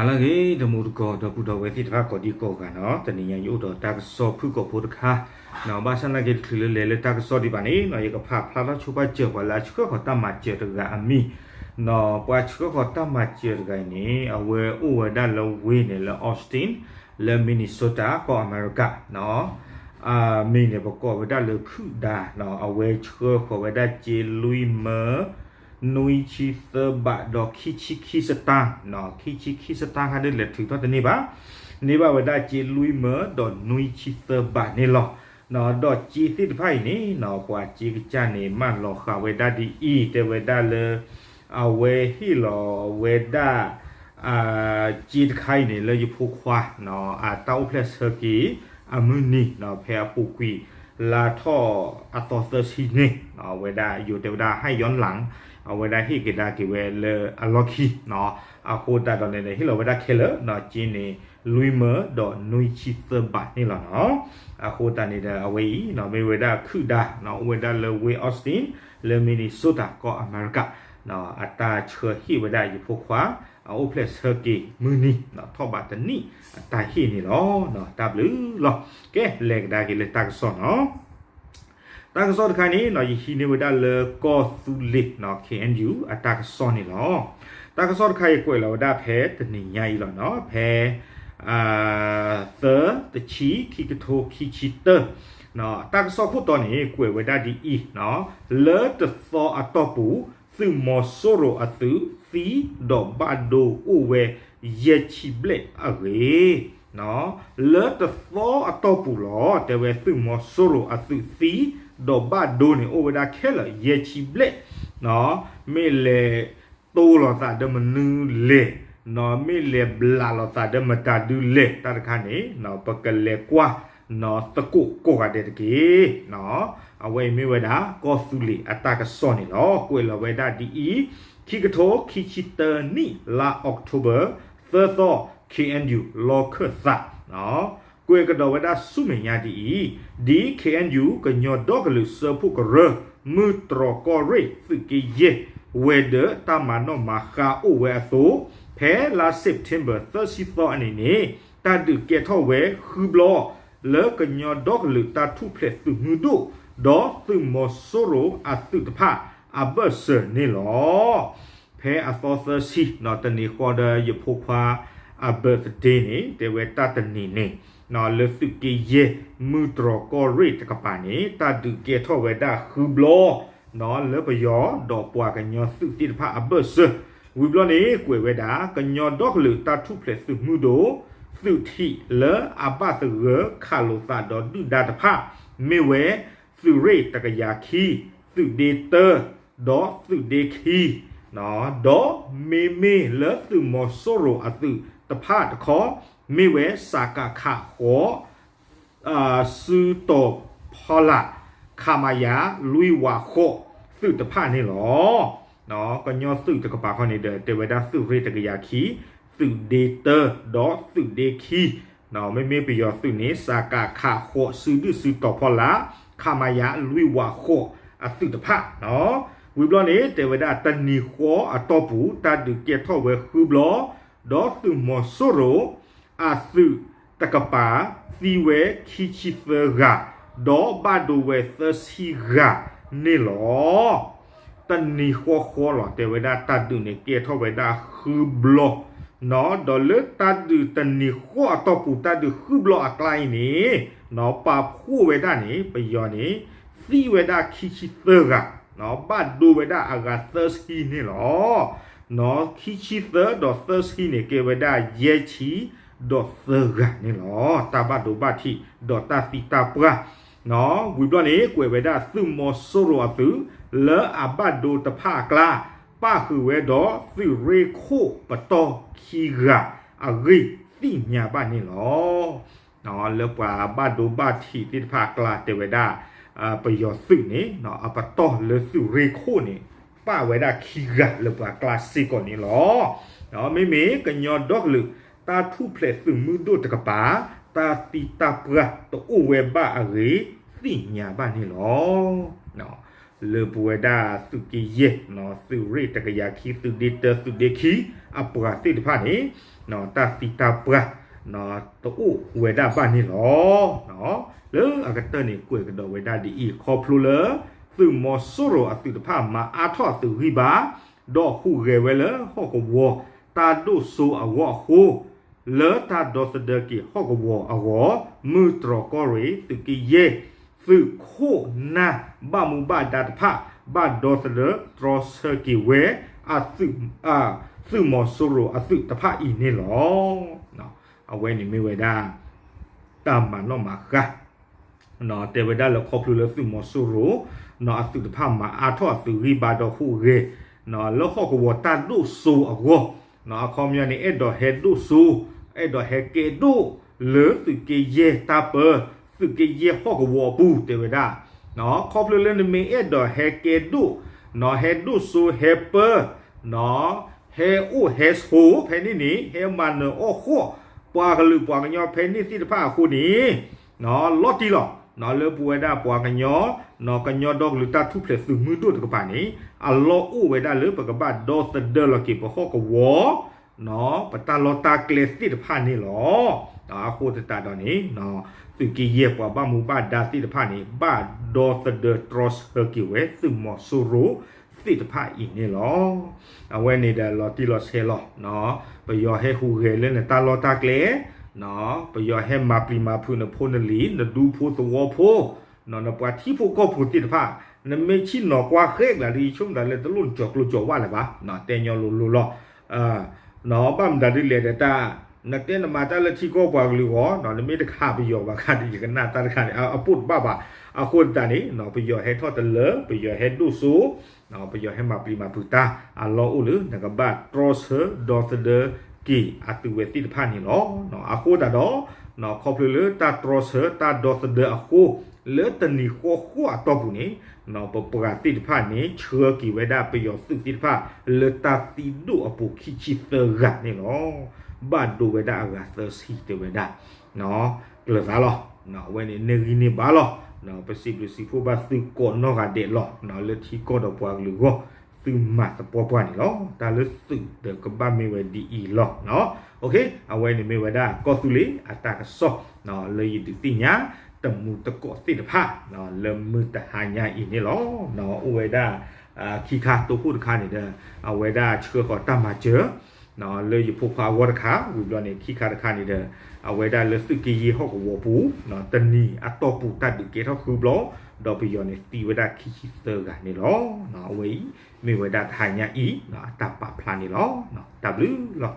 လၢအဂ့ၤ ဒီးမူတကိး ဒီပုၢ်ဒီဝဲၢ်သ့ၣ်တဖၣ်ကိးဒံကိးဂၤနီၤ, တနံၤညါယအိၣ်ဒီးတၢ်ကစီၣ်ဖုၣ်ကိာ်ဖိတခါ, ဘၣ်ဆၣ်နာ်က့တချုးလၢလဲၤလၢတၢ်ကစီၣ်ဒံးဘၣ်န့ၣ်နီၤ, ယကဖးဖျါထီၣ်ဆိပာ်စၢၤပှၤလၢအဆှၢဃီၤတၢ်မၤစၢၤတဂၤအမံၤ, ပှၤဆှၢဃီၤတၢ်မၤစၢၤတဂၤအံၤန့ၣ် အဝဲအိၣ်ဝဲဒၣ်လၢဝ့ၢ်န့ၣ်လၢ Austin လၢ Minnesota ကီၢ်အမဲရကၤ မ့ၢ်န့ၣ်ပကိးဝဲဒၣ်လၢခုၣ်ဒါ, အဝဲဆှၢဃီၤဝဲဒၣ်စ့လွံၢ်မၢ နွံဆံသၢဘးဒီးခံဆံခံစတၢ်, ခံဆံခံစတၢ်ခါဒ်လဲၣ်ထုးထီၣ်တန့ၢ်ဘၣ်, န့ၢ်ဘၣ်ဝဲဒၣ်စ့လွံၢ်မၢဒီးနွံဆံသၢဘးန့ၣ်လီၤ. ဒီးစ့သ့ၣ်တဖၣ်အံၤန့ၣ် ပှၤစ့ကစၢ်န့ၣ် မၢလီၤဃာ်ဝဲဒၣ်ဒ်အံၤ, တဲဝဲဒၣ်လၢ အဝဲဟ့ၣ်လီၤဝဲဒၣ် စ့တခါအံၤန့ၣ် လၢယဖိခွါ အတၢ်အိၣ်ဖျဲၣ်ဆၢက့ၤ အမုၢ်နံၤ ဖဲအပူၤကွံာ် လါထီၣ်အသီသၢဆံန့ၣ် အဝဲဒၣ်ယိၤတဲဝဲဒၣ် ဟဲယီလၣ် အဝဲဒၣ်ဟ့ၣ်ကဒါက့ၤဝဲလၢအလီၢ်ခံ အဃိသတးဒီးန့ၣ် ဟ့ၣ်လီၤဝဲဒၣ်ခဲလၢာ် စ့န့ၣ် လွံၢ်မၢဒီးနွံဆံသၢဘးန့ၣ်လီၤနီၤ. အဃိသတးန့ၣ်ဒီး အဝဲအံၤ မ့ၢ်ဝဲဒၣ်ခုၣ်ဒါ အိၣ်ဝဲဒၣ်လၢဝ့ၢ် Austin လၢ Minnesota ကီၢ်အမဲရကၤ အတၢ်ဆှၢဟ့ၣ်ဝဲဒၣ်ယဖိခွါ အအိၣ်ဖျဲၣ်ဆၢက့ၤမုၢ်နံၤ ထီၣ်ဘးတနံၣ်အတၢ်ဟ့ၣ်န့ၣ်လီၤ. တၢ်ဘျုးလီၤ. ကဲ လဲၤကဒါက့ၤလၢတၢ်ကစီၣ်နီၤ. တၢ်ကစီၣ်တခါန့ၣ် ယဟံးန့ၢ်ဝဲဒၣ်လၢကီၢ်သူလ့ၤ KNU အတၢ်ကစီၣ်န့ၣ်လီၤ. တၢ်ကစီၣ်တခါအံၤကွဲးလီၤဝဲဒၣ်ဖဲတနံၤညါအံၤလီၤနီၤ, ဖဲ သၢ တဆံ ခံကထိခံဆံတၢ တၢ်ကစီၣ်ခိၣ်တီန့ၣ် ကွဲးဝဲဒၣ်ဒ်အံၤ, လၢတသီအတီၢ်ပူၤ သုးမီၤစိရိၤအသုးသံဒီးဘၣ်ဒိအိၣ်ဝဲ ယဲၢ်ဆံဘျဲၣ်အဂ့ၢ် လၢတသီအတီၢ်ပူၤလီၤ တဲဝဲသုးမီၤစိရိၤအသုးသံ ဒီးဘၣ်ဒိန့ၣ် အိၣ်ဝဲဒၣ်ခဲလၢာ်ယဲၢ်ဆံဘျဲၣ်, မ့ၢ်လဲၤတိလိာ်သးဒီးမနုၤလဲၣ်, မ့ၢ်လဲၤဘျးလိာ်သးဒီးမတၤဒုလဲၣ် တၢ်တခါန့ၣ် ပကလဲၤကွၢ်သကိးကိးဂၤဒဲးတက့ၢ်. အဝဲအံၤမ့ၢ်ဝဲဒၣ် ကီၢ်သူလ့ၤအတၢ်ကစီၣ်န့ၣ်လီၤ. ကွဲးလီၤဝဲဒၣ်ဒ်အံၤ, ခံကထိခံဆံတၢနံၣ် လါအီးကထိဘၢၣ် သၢသီ KNU လီၢ်ခၢၣ်သး ကွဲးကဒီးဝဲဒၣ်ဆူမဲာ်ညါဒ်အံၤ, ဒ် KNU ကညီဒီကလုာ်စၢဖှိၣ်ကရၢ မုၢ်တြီၢ်ကီၢ်ရ့ၣ်သုးက့ယဲၢ် ဝဲၤဒၢးတၢ်မၤနီၣ်မၤဃါအိၣ်ဝဲအသိး, ဖဲလါ September သၢဆံသီအနံၤန့ၣ် တၢ်ဒုးကဲထီၣ်ဝဲဃုဘျီ လၢကညီဒီကလုာ်တၢ်ထူၣ်ဖျဲးသုးမုၢ်ဒိၣ် ဒီးသုးမီၤစိရိၤအသုးတဖၣ်အဘၢၣ်စၢၤန့ၣ်လီၤ. ဖဲအသီသၢဆံ တနံၤဃီဒီးယဖိခွါအ birthday န့ၣ် တဲဝဲတၢ်တနံၤန့ၣ် လၢသုးက့ယဲၢ် မုၢ်တြီၢ်ကီၢ်ရ့ၣ်တကပၤန့ၣ် တၢ်ဒုးကဲထီၣ်ဝဲဒၣ်ဃုဘျီ လၢပယီၤဒီးပှၤကညီသုးသ့ၣ်တဖၣ်အဘၢၣ်စၢၤ, ဝံၤဘျီန့ၣ် ကွဲးဝဲဒၣ် ကညီဒီကလုာ်တၢ်ထူၣ်ဖျဲးသုးမုၢ်ဒိၣ် သုးထံးလၢအဘၣ်သဂၢၢ်ခးလိာ်သးဒီးဒုၣ်ဒါတဖၣ် မ့ၢ်ဝဲ သုးရ့ၣ်တကယၤခံ, သုးဒ့တၢ, ဒီးသုးဒ့ခံ, ဒီးမ့မ့ၢ်လၢသုးမီၤစိရိၤအသုးတဖၣ်တခီ မ့ၢ်ဝဲ စကခ ဃိး စုတီၤဖီလာ် ခမရ လွံၢ်ဝးဃိး သုးတဖၣ်န့ၣ်လီၤ. ကညီသုးတကပၤခီန့ၣ်ဒီး တဲဝဲဒၣ်သုးရ့ၣ်တကယၤခံ, သုးဒ့တၢ ဒီးသုးဒ့ခံ, မ့မ့ၢ်ပယီၤသုးန့ၣ် စကခ ဃိး စုဒုၣ်စုတီၤဖီလာ် ခမရ လွံၢ်ဝးဃိး အသုးတဖၣ် ဝံၤဘျီန့ၣ် တဲဝဲဒၣ်တနံၤဃီအတီၢ်ပူၤ တၢ်ဒုးကဲထီၣ်ဝဲဃုဘျီ ဒီးသုးမီၤစိရိၤ အသုးတကပၤ သံဝဲခံဆံသၢဂၤ ဒီးဘၣ်ဒိဝဲသၢဆံဂၤန့ၣ်လီၤ. တနံၤဃီဃီလီၤ တဲဝဲဒၣ်တၢ်ဒုးန့ၣ် ကဲထီၣ်ဝဲဒၣ်ဃုဘျီ ဒီးလၢတၢ်ဒုးတနံၤဃီအတီၢ်ပူၤ တၢ်ဒုးဃုဘျီအကျါအံၤန့ၣ် ပာ်ဖှိၣ်ဝဲဒၣ်န့ၣ် ပယီၤန့ၣ် သံဝဲဒၣ်ခံဆံသၢဂၤ ဘၣ်ဒိဝဲဒၣ်အဂၤသၢဆံန့ၣ်လီၤ. ခံဆံသၢဒီးသၢဆံန့ၣ် ကဲဝဲဒၣ်ယဲၢ်ဆံဒီးသၢဂၤန့ၣ်လီၤ. တၢ်ဘၣ်ဒိဘၣ်ထံး ဒီးတၢ်သံတၢ်ပှၢ် ဝံၤဘျီန့ၣ် ကွဲးဝဲဒၣ်သုးမီၤစိရိၤအသုး လၢအဘၣ်ဒိတဖၣ်အကျါ ပၣ်ဃုာ်ဝဲဒီးသုးရ့ၣ်ခိၣ်ပတီၢ်ခံဂၤအဂ့ၢ်သ့ၣ်ညါဘၣ်န့ၣ်လီၤ. လၢပှၤဘၣ်ဒိဘၣ်ထံးသ့ၣ်တဖၣ်အကျါ တဲဝဲဒၣ် ပယီၤသုးန့ၣ် အပတီၢ်လၢသုးရ့ၣ်ခိၣ်န့ၣ် ပၣ်ဝဲဒၣ်ခံဂၤလၢပှၤကျါစ့ၢ်ကီးန့ၣ်လီၤ. မ့မ့ၢ်ကညီဒီကလုာ်တၢ်ထူၣ်ဖျဲးသုးမုၢ်ဒိၣ်တကပၤ တၢ်သံတၢ်ပှၢ်တအိၣ်ဝဲဘၣ်အဂ့ၢ်သ့ၣ်ညါဘၣ်န့ၣ်လီၤ. လၢပဝဲဒၣ်သုးက့ယဲၢ် သုးရ့ၣ်တကယၤခံ သုးဒ့တၢ သုးဒ့ခံ အပှၤသ့ၣ်တဖၣ်န့ၣ် တၢ်သံတၢ်ပှၢ် တအိၣ်ဝဲဒၣ်ဘၣ်န့ၣ်လီၤ. လၢအကတၢၢ်န့ၣ် ကွဲးကဒီးဝဲဒၣ်ဒ်အံၤ, ခီဖျိလၢ သုးမီၤစိရိၤအသုးတဖၣ်မၤအါထီၣ်အသုးဂံၢ်ဘါ ဒီးဟူးဂဲၤဝဲလၢဟီၣ်ကဝီၤတၢ်ဒိၣ်စိအဂီၢ်အဃိ လၢတၢ်ဒီသဒၢက့ၤဟီၣ်ကဝီၤအဂီၢ် မုၢ်တြီၤကီၢ်ရ့ၣ် သုးက့ယဲၢ် သုးခိၣ်နၢ်ဘၣ်မူဘၣ်ဒါတဖၣ် ဘၣ်ဒီသဒၢတြီဆၢက့ၤဝဲ သုးမီၤစိရိၤအသုးတဖၣ်အံၤန့ၣ်လီၤ. အဝဲန့ၣ်မ့ၢ်ဝဲဒၣ် တၢ်မၤနီၣ်မၤဃါ တဲဝဲဒၣ်လၢခီဖျိလၢသုးမီၤစိရိၤ အသုးတဖၣ်မၤအါထီၣ်အသုးဂံၢ်ဘါဒီးဟူးဂဲၤ လၢဟီၣ်ကဝီၤတၢ်ဒိၣ်စိအဂီၢ် အခီပညီန့ၣ် အဲၣ်ဒိးဟဲဒိၣ်စိ အဲၣ်ဒိးဟဲကဲဒိၣ်လၢသုးက့ယဲၢ်တၢ်ပၢ သုးက့ယဲၢ်ဟီၣ်ကဝီၤအပူၤ တဲဝဲဒၣ် ခီဖျိလၢနမ့ၢ်အဲၣ်ဒိးဟဲကဲဒိၣ် ဟဲဒိၣ်စိဟဲပၢ ဟဲအိၣ်ဟဲဆိးဖဲန့ၣ်န့ၣ် ဟဲမၤနၢၤအီၣ်ဃီၣ် ပှၤကလုာ်ပှၤကညီဖဲန့ၣ်သ့ၣ်တဖၣ်အဃိန့ၣ် လီၤတံၢ်လီၤ လၢပဝဲဒၣ်ပှၤကညီ ကညီဒီကလုာ်တၢ်ထူၣ်ဖျဲးသုးမုၢ်ဒိၣ်တကပၤန့ၣ် အလီၢ်အိၣ်ဝဲဒၣ်လၢပကဘၣ်ဒီသဒၢလီၤက့ၤပဟီၣ်ကဝီၤ ပတၢ်လီၢ်တၢ်ကျဲသ့ၣ်တဖၣ်န့ၣ်လီၤ. အဃိသတးဒီးန့ၣ် သုးက့ယဲၢ်ပှၤဘၣ်မူဘၣ်ဒါသ့ၣ်တဖၣ်န့ၣ် ဘၣ်ဒီသဒၢတြီဆၢက့ၤဝဲသုးမီၤစိရိၤသ့ၣ်တဖၣ်အံၤန့ၣ်လီၤ. အဝဲန့ၣ်ဒီးလီၤတံၢ်လီၤဆဲးလီၤ. ပယီၤဟဲဟူးဂဲၤလၢနတၢ်လီၢ်တၢ်ကျဲ ပယီၤဟဲမၤပျံၤမၤဖုးနဖိနလံၤ နဒူဖိသဝီဖိ နပှၤထံဖိကီၢ်ဖိသ့ၣ်တဖၣ် နမ့ၢ်ဆ့ၣ်နီၤကွၢ်ဃဲကျါဒီး ယဆိကမိၣ်သးလၢတလိၣ်နကၠီၤကျိၤကၠီၤဝၣ်လၢၤဘၣ် တဲညီလိၤလိၤလီၤ. ဘၣ်မတၤဒ်လဲၣ်ဒီးတၢ် နတဲနမၤတၢ်လၢထံကီၢ်ပှၤကလုာ်အဂီၢ် နမ့ၢ်တခးပယီၤဘၣ်ခါဒီး ယကနၣ်တၢ်တခါန့ၣ် အပိၢ်တဘၣ်ဘၣ်. အဃိသတးန့ၣ် ပယီၤဟဲထီၣ်တလၢ ပယီၤဟဲဒိၣ်စိ ပယီၤဟဲမၤပျံၤမၤဖုးတၢ် အလီၢ်အိၣ်လၢ နကဘၣ်တြီဆၢဒီသဒၢက့ၤအသုးဝဲသ့ၣ်တဖၣ်န့ၣ်လီၤ. အဃိသတးဒီး ခီဖျိလၢတၢ်တြီဆၢတၢ်ဒီသဒၢအဃိ လၢတနံၤဃီဃီအတီၢ်ပူၤန့ၣ် ပပှၤသ့ၣ်တဖၣ်န့ၣ် ဆှၢက့ၤဝဲဒၣ်ပယီၤသုးသ့ၣ်တဖၣ် လၢတၢ်သံဒိၣ်အပူၤခံဆံသၢဂၤန့ၣ်လီၤ. ဘၣ်ဒိဝဲဒၣ်အဂၤသၢဆံတဲဝဲဒၣ် ကျၢၤသးလီၤ. အဝဲန့ၣ် န့ၢ်ဂံၢ်န့ၢ်ဘါလီၤ. ပစံးဘျုးစံးဖှိၣ်ဘၣ်သုကိးနီၢ်ဂၤဒဲးလီၤ. လၢထံကီၢ်ဒီးပှၤကလုာ်အဂီၢ် သုမၤသပှၢ်ပှၢ်န့ၣ်လီၤ. တၢ်လၢသုးဒီးကဘၣ်မ့ၢ်ဝဲဒ်အံၤလီၤ. အဝဲန့ၣ်မ့ၢ်ဝဲဒၣ်ကီၢ်သူလ့ၤအတၢ်ကစီၣ် လၢယဒုးသ့ၣ်ညါ တမူတကိးသ့ၣ်တဖၣ် လၢမုၢ်တဟါညါအံၤန့ၣ်လီၤ. အိၣ်ဝဲဒၣ် ခံခါတိခိၣ်တခါန့ၣ်ဒီး အဝဲဒၣ်ဆှၢဃီၤတၢ်မၤစၢၤ လၢယဖိခွါအဂီၢ်တခါ ဝံၤဘျီန့ၣ် ခံခါတခါန့ၣ်ဒီး အဝဲဒၣ်လၢသုးက့ယဲၢ်ဟီၣ်ကဝီၤပူၤ တနံၤအတီၢ်ပူၤတၢ်ဒုးကဲထီၣ်ဃုဘျီ ဒီးပယီၤန့ၣ်သံဝဲဒၣ်ခံဆံသၢဂၤန့ၣ်လီၤ. အဝဲအံၤ မ့ၢ်ဝဲဒၣ်တဟါညါအံၤ အတၢ်ပာ်ဖျါန့ၣ်လီၤ. တၢ်ဘျုးလီၤ.